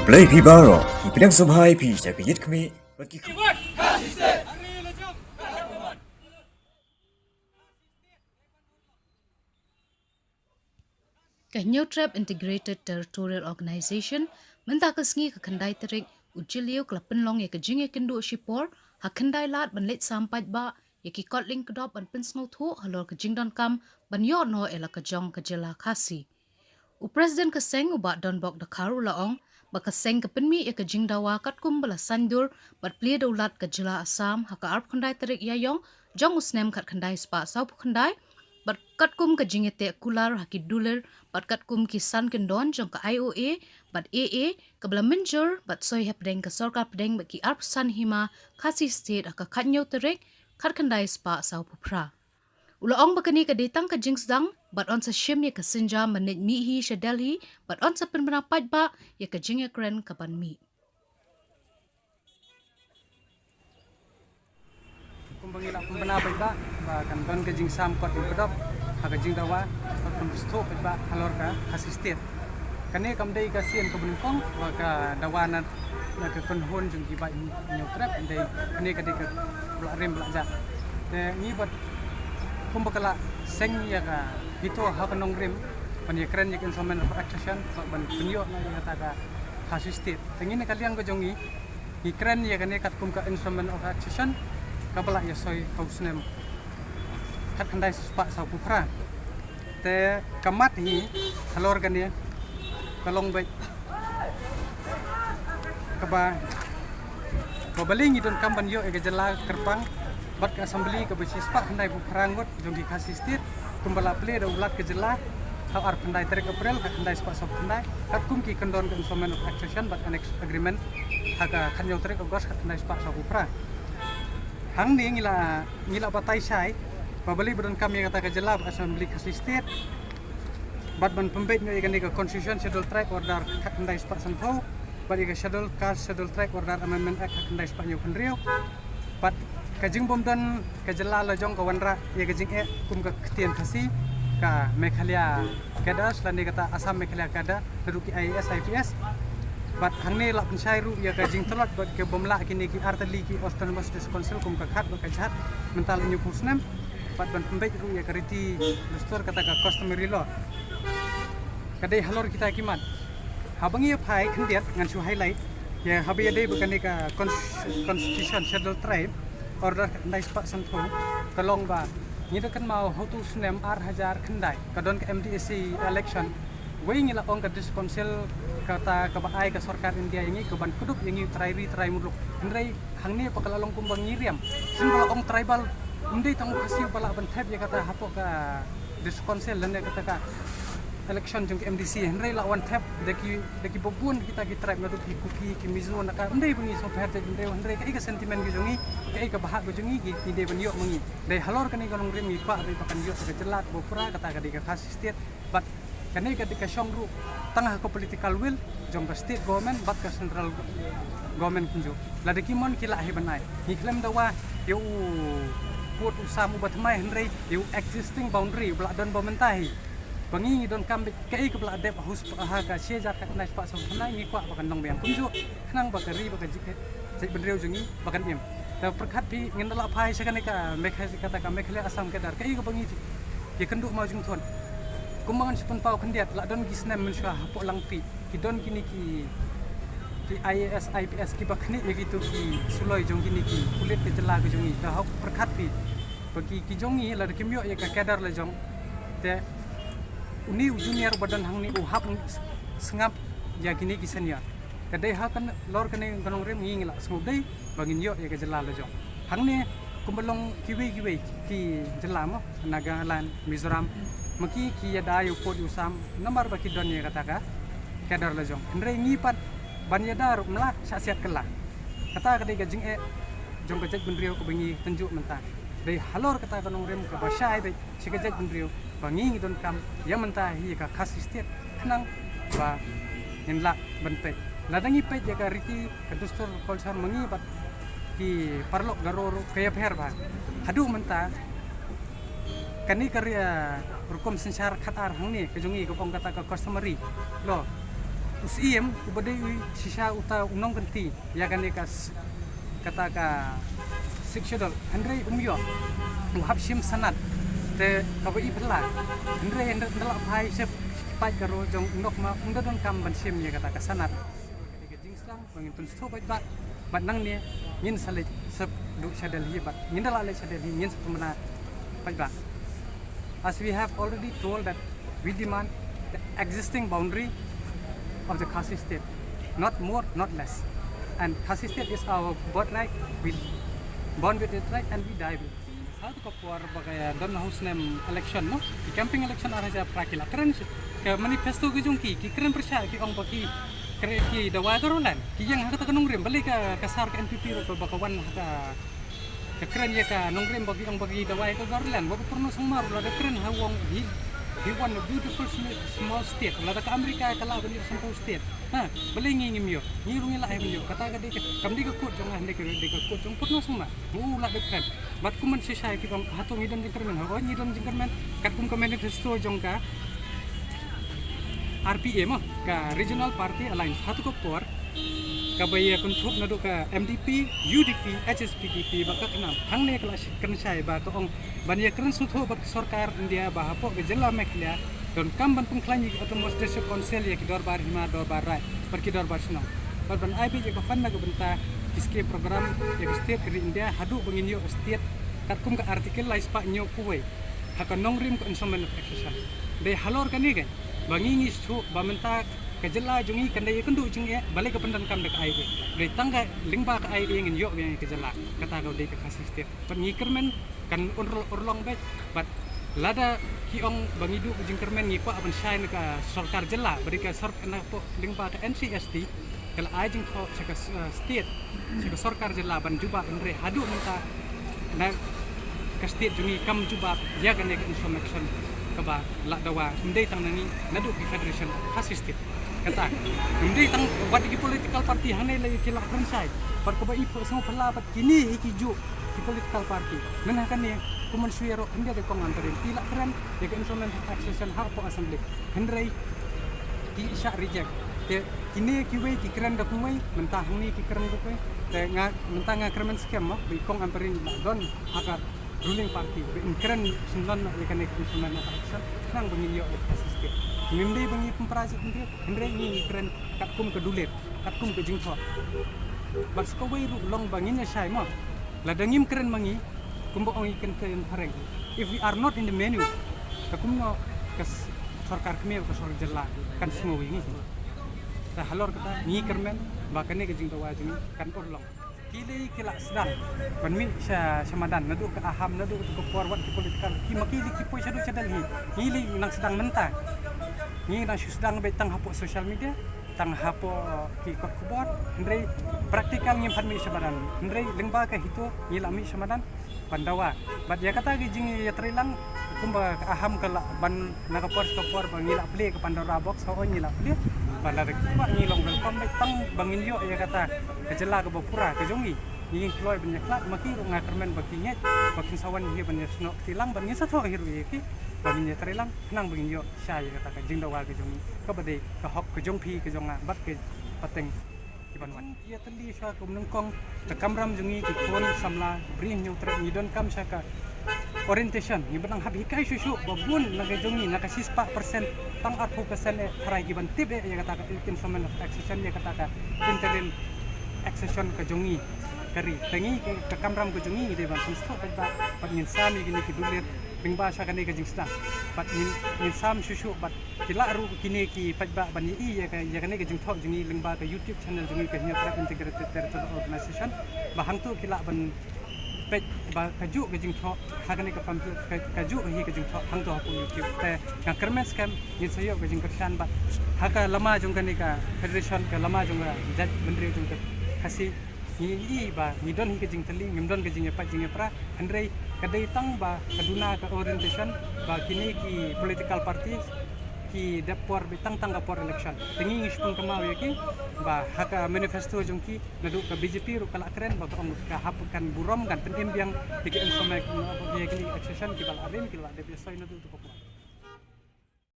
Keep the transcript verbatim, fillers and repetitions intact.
Blei phi baroh, ngi pdiang sngewbha ïa phi sha ka ïit khmih bad ki Ka Hynñiewtrep Integrated Territorial Organization mynta ka sngi ka khyndai tarik u Jylliew ka la pynlong ïa ka jingïakynduh shipor ha khyndai lad ban leit sam paidbah ïa ki kot lingkdop ban pynsngewthuh halor ka jingdonkam ban ïoh noh ïa la ka jong ka jylla Khasi. U President ka seng u Bah Donbok Dkhar u la ong ba ka seng ka pynmih ïa ka jingdawa katkum ba la saiñdur bad plie da u Lat ka jylla Assam ha ka arphew khyndai tarik Ïaiong jong u snem khatkhyndai spah sawphew khyndai bad katkum ka jingïateh kular ha ki dulir bad katkum ki san kyndon jong ka I O A bad A A kaba la mynjur bad soi hapdeng ka sorkar pdeng bad ki arphew san hima Khasi State ha ka khathynñiew tarik khatkhyndai spah sawphew phra. U la ong ba kane ka dei tang ka jingsdang bad yn sa shim ïa ka sienjam ban leit mih hi sha Delhi bad yn sa pynbna paidbah ïa ka jingïakren kaban mih. Kumba ngi la pynbna paidbah ba kan don ka jingsam kot lingkdop ha ka jingdawa bad kan pynsngewthuh paidbah halor ka Khasi State. Kane kam dei ka sien kaba nyngkong ba ka dawa na na ka kynhun jong ki Bah Hynñiewtrep, dei kane ka dei ka ba la rim ba la jah. Te ngi bad kumba ka la seng ïa ka HITO ha ka nongrim ban ïakren ïa ka Instrument of Accession bad ban pynïoh noh ïa kata ka Khasi State. Te ngi na ka liang ka jong ngi ngi kren ïa kane katkum ka Instrument of Accession kaba la ïasoi ha u snem khatkhyndai spah sawphew phra. Te ka mat hi halor kane ka long beit kaba, ba balei ngi donkam ban ïoh ïa ka jylla kyrpang bad ka assembly kaba shispah khyndaiphew phra ngut jong ki Khasi State kumba la plie da u Lat ka jylla ha u arphew khyndai tarik April khatkhyndai spah sawphew khyndai katkum ki kyndon ka Instrument of Accession bad Annex Agreement ha ka khathynñiew tarik August khatkhyndai spah sawphew phra. Hangne ngi la ngi la batai shai ba balei ba donkam ïa kata ka jylla bad assembly Khasi State bad ban pynbeit noh ïa kane ka Constitution Schedule Tribe Order khatkhyndai spah sanphew bad ïa ka Schedule Caste Schedule Tribe Order Amendment Act khatkhyndai spah hynñiew khynriew. Bad ka jingbym don ka jylla la jong ka wanrah ïa ka jingeh kum ka ktien Khasi, ka Meghalaya cadre lane kata Assam Meghalaya cadre naduh ki I A S, I P S. Bad hangne la pynshai ruh ïa ka jingtlot bad ka bym lah kine ki artylli ki Autonomous District Council kum ka Khat bad ka Jhat mynta la hynñiewphew snem. Bad ban pynbeit ruh ïa ka riti dustur kata ka customary law. Ka dei halor kita ki mat. Haba ngi ïa phai khyndiat ngan shu highlight ïa haba ïadei bad kane ka cons-, Constitution Schedule Tribe Order khatkhyndai spah sanphew ka long ba ngi da kynmaw ha utu u snem ar hajar khyndai ka don ka M D A C election. Wei ngi la ong ka District Council kata kaba ai ka sorkar India ïa ngi kaban kdup ïa ngi u trai ri trai muluk. Hynrei hangne ba ka la long kumba ngi riam. Shen ba la ong tribal, ym dei tang u Khasi uba lah ban thep ïa kata hapoh ka District Council lane kata ka election jong ka M D C. Hynrei la wan thep da ki, da kiba bun kita ki tribe naduh ki Kuki, ki Mizo, na ka, ym dei ba ngi sngewpher te, hynrei, hynrei kaei ka sentiment ka jong ngi, kaei ka bhah ka jong ngi, ngi, ngi dei ban ïoh ma ngi. Dei halor kane ka nongrim ngi kwah ba kan ïoh ka jylla kaba pura, kata ka dei ka Khasi State. Bad kane ka dei ka shong ruh tang ha ka political will jong ka state government bad ka central government kumjuh. Lada ki mon ki lah hi ban ai. Ngi khlem dawa ïa u pud u sam uba thymmai, hynrei ïa u existing boundary uba la don ba mynta hi. Ba ngi ngi donkam beit kaei kaba la dep ha u sp-, ha ka shi hajar khatkhyndai spah sawphew khyndai, ngi kwah ba kan long biang kumjuh. Khnang ba ka ri bad ka jait, jaitbynriew jong ngi ba kan im. Te pyrkhat phi, ngin da la phai sha kane ka Meghalaya, kata ka Meghalaya Assam cadre, kaei kaba ngi ïakynduh mawjingthut. Kumba ngan shu pynpaw khyndiat, la don ki snem mynshuwa hapoh Langpih ki don kine ki, ki I A S, I P S kiba khnieh ïa kito ki suloi jong kine ki pulit ka jylla ka jong ngi. Te hok pyrkhat phi ba ki, ki jong ngi lada kim ïoh ïa ka cadre la jong, te une u junior ba don hangne u hap sngap ïa kine ki senior. Ka dei halor kane ka nongrim ngi ngi la sngewdei ba ngin ïoh ïa ka jylla la jong. Hangne kumba long kiwei kiwei ki jylla mo, Nagaland, Mizoram, ma ki ki ïada ïa u pud ïa u sam namar ba ki don ïa kata ka cadre la jong. Hynrei ngi pat ban ïada ruh mla shah siat kylla. Kata ka dei ka jingeh jong ka jaitbynriew kaba ngi tynjuh mynta. Dei halor kata ka nongrim kaba shai beit sha ka jaitbynriew ba ngi ngi donkam ïa mynta hi ka Khasi State khnang ba ngin lah ban peit. Lada ngi peit ïa ka riti ka dustur culture ma ngi bad ki paralok Garo ruh ka ïapher bha. Haduh mynta kane ka ri-, rukom synshar khatar hangne ka jong ngi kaba ong kata ka customary law. Syiem uba dei u shisha uta u nongkynti ïa kane ka s-, kata ka Sixth Schedule, hynrei um ïoh, u hap shim sanad. Te kaba i phylla, hynrei hynrei ynda la phai sha ki paid ka ro jong u Nokma, um da donkam ban shim ïa kata ka sanad. Ka jingsdang ba ngin pynsngewthuh paidbah, bad nangne ngin sa leit sep duh sha Delhi, bad ngin da la leit sha Delhi ngin sa pynbna paidbah. As we have already told that we demand the existing boundary of the Khasi state, not more, not less. And Khasi state is our birthright. We born with it right and we die with it. Sa tu ka por ba ka don ha u snem election, no? Ki campaign election ar hajar phra ki la kren shi-, ka manifesto ki jong ki, ki kren pyrshah, ki ong ba ki kren, ki dawa ka Roland, ki ïeng ha kata ka nongrim, balei ka, ka sar ka N P P ruh ba ka wan ha ka, ka kren ïa ka nongrim ba ki ong ba ki dawa ka Roland, ba ka Purno Sangma ruh lada kren ha u ong he, he want a beautiful sm-, small state, lada ka America ka lah ban ïa sampau state. Ha, balei ngi ngim ïoh? Ngi ruh ngi lah ban ïoh. Kata ka dei ka, kam dei ka kut jong nga, hynrei ka dei ka kut jong Purno Sangma. U lah da kren. Bad kumne shisha ki ong, hato ngi don jingkyrmen? Hooid ngi don jingkyrmen. Katkum ka manifesto jong ka R P A mo, ka Regional Party Alliance. Hato ka por kaba ïa kynthup naduh ka M D P, U D P, H S P D P, bad ka KHNAM. Hangne ka la kren shai ba ka ong ban ïa kren sngewthuh bad ka sorkar India ba hapoh ka jylla Meghalaya donkam ban pynkhlaiñ ïa ki Autonomous District Council ïa ki dorbar hima, dorbar raid bad ki dorbar shnong, bad ban ai beit ïa ka fund na ka bynta ki skim program ïa ka state ka ri India haduh ba ngin ïoh ka state katkum ka Article lai spah hynñiew phew wei ha ka nongrim ka Instrument of Accession. Dei halor kane ka ba ngi ngi sngewthuh ba mynta ka jylla jong ngi kan dei ïakynduh jingeh, balei ka pyndonkam da ka I A. Dei tang ka lyngba ka I A ngin ïoh ïa ka jylla, kata ka dei ka Khasi state. Bad ngi kyrmen kan ur-, urlong beit, bad lada ki ong ba ngi duh jingkyrmen, ngi kwah ban shai na ka sorkar jylla, ba dei ka sorkar na ka lyngba ka N C S T ka la ai jingthoh sha ka s-, eh, state, sha ka sorkar jylla ban jubab, hynrei haduh mynta na ka state jong ngi kam jubab ïa kane ka Instrument of Accession kaba la dawa, ym dei tang na ngi, naduh ki Federation of Khasi State. Kata, ym dei tang wat ki political party hangne la ki la kren shai, bad kaba i phew sngewphylla bad kine hi ki juh ki political party. Mynta kane kumne shu ïaroh khyndiat ïa kong Ampareen, ki la kren ïa ka Instrument of Accession hapoh Assembly, hynrei ki shah reject. Te kine kiwei ki kren da kumwei, mynta hangne ki kren da kumwei. Te nga, mynta nga kyrmen skhem mo ba i kong Ampareen la don ha ka ruling party ba in kren sngewdon ïa kane ka Instrument of Accession, khnang ba ngin ïoh ïa ka Khasi state. Ngim dei ba ngi pynpra jingpynpra, hynrei ngi ngi kren katkum ka dulir, katkum ka jingthoh. Bad sa kawei ruh long ba ngin ïa shai mo, lada ngim kren ma ngi, kumba ong i kynthei phareng, if we are not in the menu, ka kumno ka s-, sorkar kmie, ka sorkar jylla kan sngew ïa ngi? Te halor kata ngi kyrmen ba kane ka jingdawa jong ngi kan urlong. Ki lei ki la sdang ban mih sha, sha madan, naduh ka Aham, naduh ka por wat ki political, ki ma ki lei ki poi shaduh sha Delhi. Ngi lei nang sdang mynta, ngi nang shu sdang beit tang hapoh social media, tang hapoh ki kot khubor, hynrei practical ngim pat mih sha madan. Hynrei lyngba ka HITO ngi la mih sha madan ban dawa. Bad ïa kata ki jingïatreilang, kumba ka Aham ka la ban na ka por sha ka por ba ngi la plie ka Pandora box, hooid ngi la plie. Bad lada ki kwah ngi long welcome beit, tang ba ngin ïoh ïa kata ka jylla kaba pura ka jong ngi. Ngi kloi ban ïakhlad, ma ki ruh nga kyrmen ba ki ngeit ba kin sa wan hi ban ïasnoh kti lang, bad ngin sa thoh hi ruh ïa ki ba ngin ïatreilang, khnang ba ngin ïoh shai ïa kata ka jingdawa ka jong ngi, kaba dei ka hok ka jong phi, ka jong nga bad ka pateng ki ban wan. Ïatylli shuwa kum nyngkong, ka kamram jong ngi ki khun samla Bri Hynñiewtrep ngi donkam sha ka orientation, ngi ba dang hap hikai shuh shuh ba bun na ka jong ngi, na ka shispah percent tang arphew percent eh tharai ki ban tip eh ïa kata ka Instrument of Accession, ïa kata ka interim accession ka jong ngi ka ri. Te ngi ka, ka kamram ka jong ngi ngi dei ban pynsngewthuh paidbah bad ngin sam ïa kine ki dulir lyngba sha kane ka jingsdang. Bad ngin, ngin sam shuh shuh bad ki lah ruh kine ki paidbah ban ïohi ïa ka, ïa kane ka jingthoh jong ngi lyngba ka YouTube channel jong ngi ka Hynñiewtrep Integrated Territorial Organization, ba hangto ki lah ban peit ba kajuh ka jingthoh ha kane ka pamphlet, ka, kajuh hi ka jingthoh hangto hapoh YouTube. Te nga kyrmen skhem ngin sa ïoh ka jingkyrshan bad ha ka lama jong kane ka federation, ka lama jong ka jaitbynriew jong ka Khasi, ngi ïohi ba ngi don hi ka jingtylli, ngim don ka jingïapait jingïapra, hynrei ka dei tang ba ka duna ka orientation ba kine ki political parties ki dep por beit tang tang ka por election. Te ngi ngi shu pynkynmaw ïa ki ba ha ka manifesto jong ki, naduh ka B J P ruh ka la kren ba ka ong ka hap kan burom, kan pynim biang ïa ki instrument, ïa ki accession kiba la rim, ki la dep ïasoi naduh tu ka por.